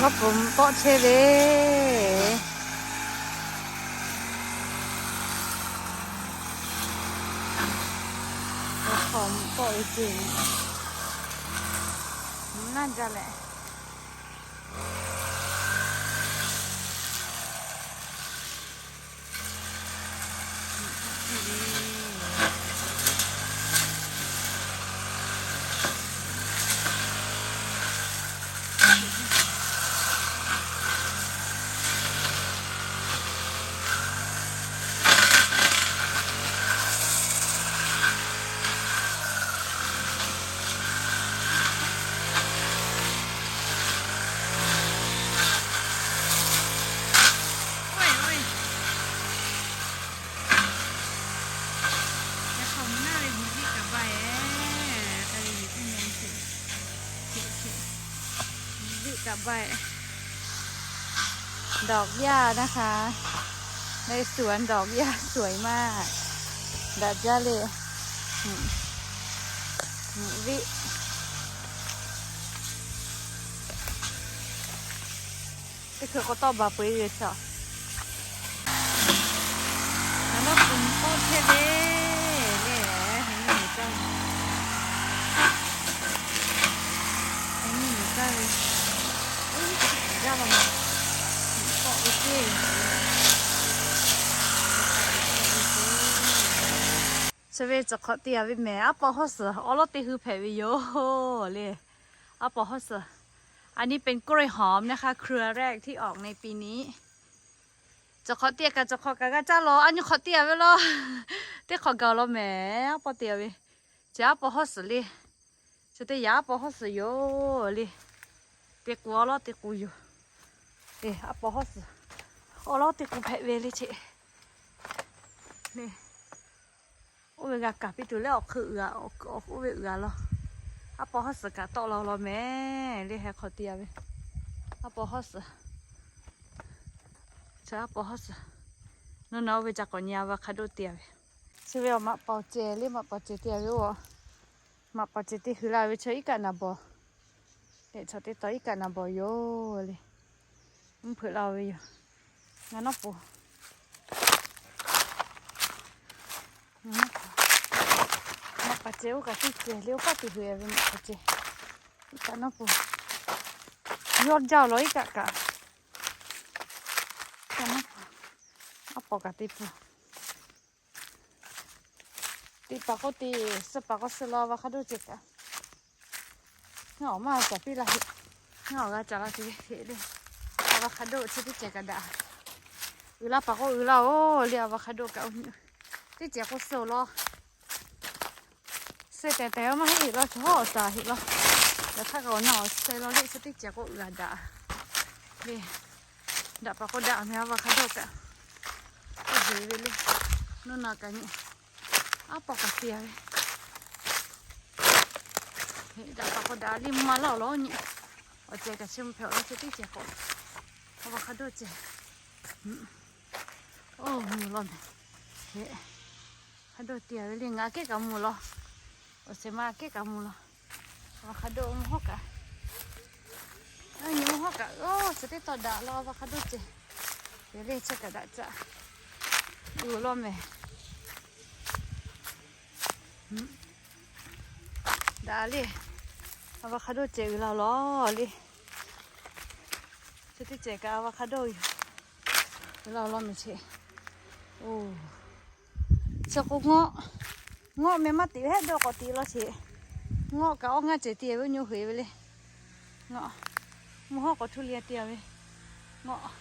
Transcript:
Laˇ pfuhˍ mvuhˇ pawˆ chehˇ ve. Laˇ pfuhˍ mvuhˇ pawˆ ve ceˇ. Mvuhˇ naˆ jaˇ leh. Yaꞈ hk'aˇ mvuhˇ naˆ ve mvuhˇ viˆ kaꞈ baˇ e, ka ve yiˬ teˇ nyi sheˍ, sheˍ, mvuhˇ viˆ kaꞈ baˇ e. ดอกหญ้านะคะ ในสวนดอกหญ้าสวยมาก daꞈ jaˇ le. Mvuhˇ viˆ teˇ hkui k'awꞈ tawˆ baˬ peu-eˬ ve chaw. Ngaˬ laˇ pfuhˍ mvuhˇ pawˆ chehˇ ve le, heh nyiˇ nyi caˇ ve, heh nyiˇ nyi caˇ ve, jaˇ la mvuhˇ pawˆ ve ceˇ. Chi ve cawˬ hk'awꞈ te-a ve mehˍ, aˉ paw hawˉ suhˍ awˉ lawˉ teˇ hui hpehꞈ ve yoˬ le. Aˉ paw hawˉ suhˍ. อันนี้เป็นกล้วยหอมนะคะ เครือแรกที่ออกในปีนี้ Cawˬ hk'awꞈ te kaꞈ cawˬ hk'awꞈ kaꞈ g'a caˇ law, a nyi hk'awꞈ te-a ve law. Teˇ hk'awꞈ gaˬ law mehˍ, aˉ paw te-a ve. Chi aˉ paw hawˉ suhˍ le. Chi teˇ yanˇ aˉ paw hawˉ suhˍ yoˬ le. Te k'o awˉ lawˉ te k'o yoˬ. Aˉ paw hawˉ suhˍ awˉ lawˉ te k'o hpehꞈ ve le chi. Oˇ ve g'a kaˍ piˇ tuˬ leh awˬ hk'eun uiˍ-a, oˇ ve uiˍ-a law. Aˉ paw hawˉ suhˍ kaꞈ tawˆ la law mehˍ le, heh hk'awꞈ te-a ve. Aˉ paw hawˉ suhˍ. Chi aˉ paw hawˉ suhˍ. Nawˬ nawˬ oˇ ve ca k'awꞈ nyi a va hk'a doˆ te-a ve. Chi ve awˬ maꞈ paoˍ cehˬ le, maꞈ paoˍ cehˬ te-a ve oˇ. Maꞈ paoˍ cehˬ teˇ hui la ve chaw iˉ kaˆ naˍ bawˬ. Teꞈ chaw teˇ taw iˉ kaˆ naˍ bawˬ yoˬ le. Mvuhˇ hpeuꞈ la ve yoˬ. Ngaˬ nawˉ pon, maꞈ paoˍ cehˬ oˇ kaꞈ teˇ cehˬ le, oˇ paˆ teˇ hui-a ve maꞈ paoˍ cehˬ. Iˉ kaˆ nawˉ pon yawˇ jaˇ law iˉ kaˆ kaꞈ. Aˉ paw kaꞈ te pun. Teˇ paˍ k'oˆ te, suh paˍ k'oˆ suh law, a va hk'a doˆ cehˬ kaꞈ. Ngaˬ awˬ maˇ caˍ piˇ la heˆ. Ngaˬ awˬ g'a caˍ la te ve heˆ le. A va hk'a doˆ chi teˇ cehˬ kaꞈ daꞈ. Uiˍ la paˍ k'oˆ uiˍ la-oˬ le, a va hk'a doˆ kaꞈ. Teˇ cehˬ k'o suh law. Suh tehˬ tehˬ maˇ heˆ heˆ law, chaw hawˉ awˬ taˍ heˆ law. Yaꞈ hk'aˇ kaꞈ awˬ na awˬ suh law le, chi teˇ cehˬ k'o uiˍ-a daꞈ le. Daꞈ paˍ k'o daꞈ mehˍ, a va hk'a doˆ kaꞈ. Oˇ heˆ ve le. Nuˇ naw kaꞈ nyi. Aˉ paw kaꞈ te-a ve. Daꞈ paˍ k'o daꞈ le, mvuhˇ ma laˇ-oˬ law nyi. Awˬ cehˬ kaꞈ chi mvuhˇ hpehꞈ-oˬ law, chi teˇ cehˬ k'o. A va hk'a doˆ cehˬ. Oˇ mvuhˇ law mehˍ. Hk'a doˆ te-a ve le, ngaˬ kehˉ kaꞈ mvuhˇ law. Awˬ cehˬ ma kehˉ kaꞈ mvuhˇ law. A va hk'a doˆ mvuhˇ hawˉ kaꞈ. Nyi mvuhˇ hawˉ kaꞈ, oˇ chi teˇ taw daꞈ law, a va hk'a doˆ cehˬ. Te le chi kaꞈ daꞈ caꞈ. Uiˍ law mehˍ. Daꞈ le. A va hk'a doˆ cehˬ uiˍ la law le. Chi teˇ cehˬ kaꞈ a va hk'a doˆ yoˬ. Uiˍ la law mehˍ chi. Oˇ, chi k'o ngawˆ, ngawˆ meh maˇ tiꞈ hehˆ dawˇ k'awꞈ tiꞈ law sheˍ. Ngawˆ kaꞈ awˇ ngaˇ cehˬ te ve, oˇ nyi heˍ ve le. Ngawˆ, mvuhˇ hawˉ k'awꞈ htuˇ le te-a ve. Ngawˆ